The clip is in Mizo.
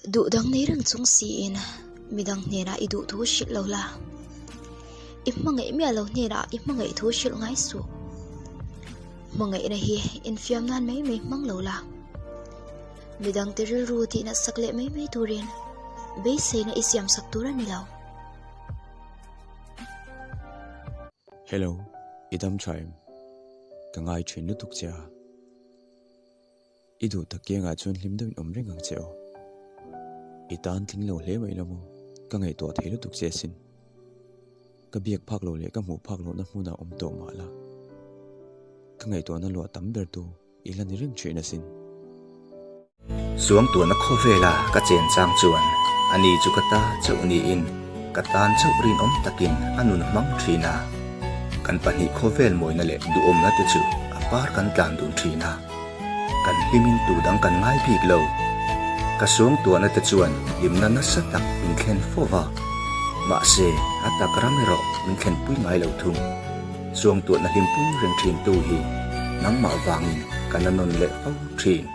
Duh dang nei reng chung siin midang hnenah i duh thu hrilh lo la, i hmangaih miah lo hnenah i hmangaih thu hrilh ngai suh. Hmangaihna hi infiam nan mai mai hmang lo la, midangte rilru tihna sak leh mai mai turin beiseina i siam sak tur a ni lo. Hello, i dam tha em? Ka ngai thin lutuk che a. I duh tak kiangah chuan hlim deuhin awm reng ang che aw. I tan tling lo hle mai lo maw? Ka ngaihtuah thei lutuk che asin. Ka biak phak loh leh ka hmuh phak lohna hmunah awm tawh mah la. Ka ngaihtuahna luah tam ber tu i la ni reng thin asin. Suangtuahna khawvela ka chen chang chuan ani chu ka ta chauh niin ka tan chauh rinawm takin a nun hmang thin a. Kan pahnih khawvel mawina leh duhawmna te chu a par kan tlan dun thin a. Kan hlimin tu dang kan ngai bik lo. Ka suangtuahna te chuan hlimna nasa tak min thlen fo va. Mahse, a tak ram erawh min thlenpui ngai lo thung. Suangtuahna hlimpui reng thin tu hi nangmah vangin ka na nawn leh fo thin.